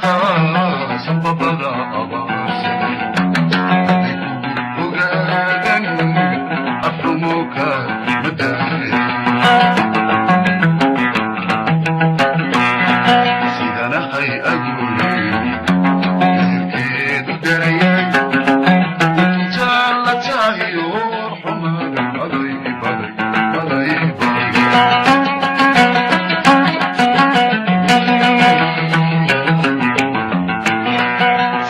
Caashaqa sanbabada abaarsaday ogaadan afxumoka madaay sidanahay aguule ehelkeedu darayay utuntaala tahiyo xumaga aday baday aday baday.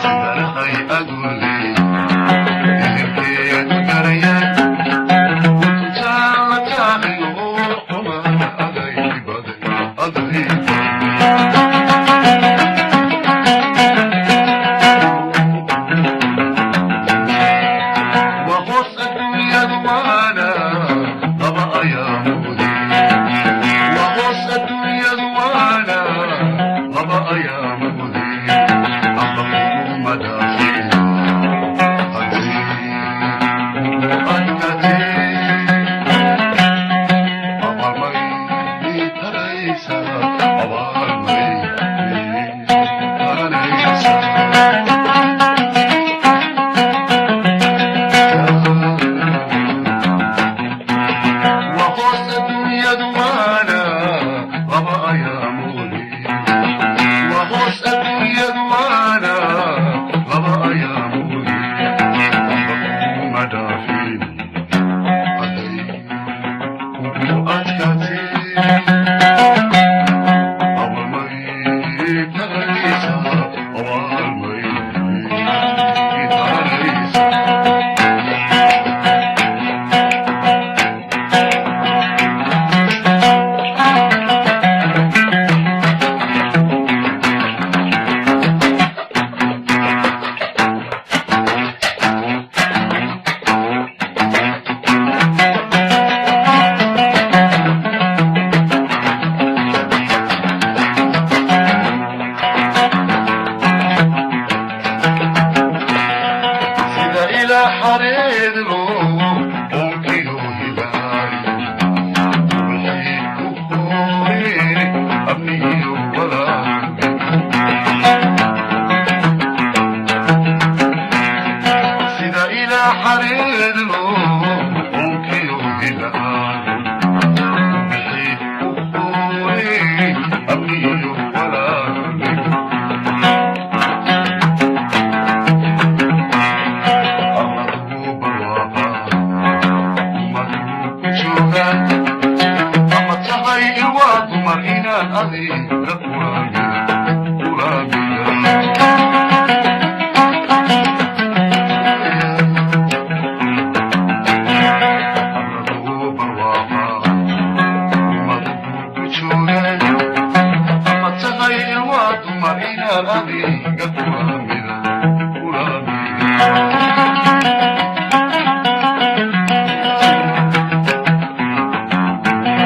Sidanahay aguule ehelkeedu darayay utuntaala tahiyo xumaga aday baday aday baday. Wahoos adduunyadu waana laba ayaamoodi, wahoos adduunyadu waana laba ayaamoodi, amba kuguma dhaafin haddii kugu adkatee, abaalmay taraysa, abaalmay taranaysa. Wahoos adduunyadu waana laba ayaamoodi, wahoos adduunyadu waana laba ayaamoodi, amba kuguma dhaafin hadday kugu adkaatee, abaalmay taraysa, abaalmay taranaysa. Sida ilaa xareedlo oonkiyo hilaay wixii ku hoore amnigiyo walaal, sida ilaa xareedlo oonkiyo hilaay wixii ku hoore amnigiyo walaal. Arladugu barwaaqa ummadu ku joogaan, ama tahay ilwaa dumar inaan adiga kulaamida. Arladugu barwaaqa ummadu ku joogaan, ama tahay ilwaa dumar inaan adiga kulaamida kulaamida.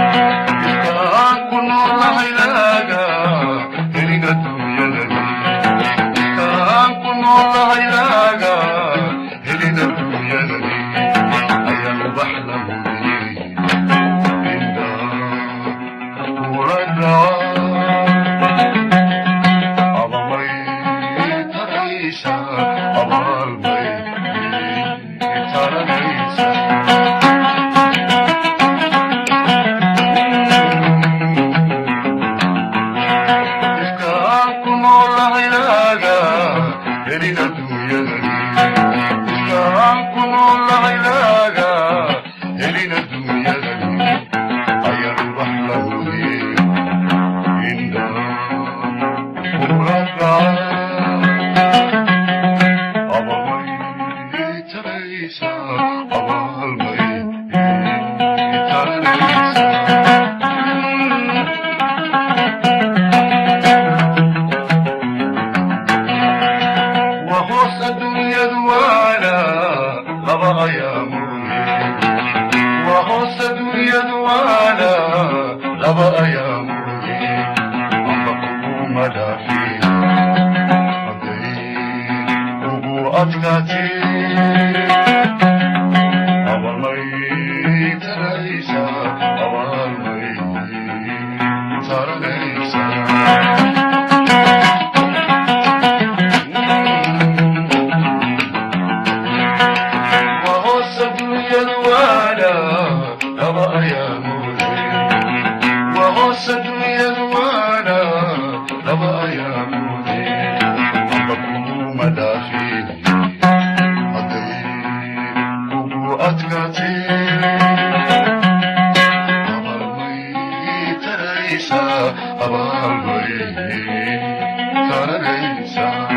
Ifkaan ku noolahay laaga helin adduunyadani, ifkaan ku noolahay laaga helin adduunyadani, ayaan ubax la mudiyey indhaa kula dhaca, abamay taraysa, abaalmay taranaysa. Ifkaan ku noolahay laaga helin adduunyadani, ifkaan ku noolahay laaga helin adduunyadani, ayaan ubax la mudiyey indhaa kula dhaca, abaalmay taraysa, abaalmay taranaysa. Wahoos adduunyadu waana laba ayaamoodi, wahoos adduunyadu waana laba ayaamoodi, amba kuguma dhaafin hadday kugu adkaatee, abaalmay taraysa, abaalmay taranaysa. Taraysaa, abaal bay taraysaa.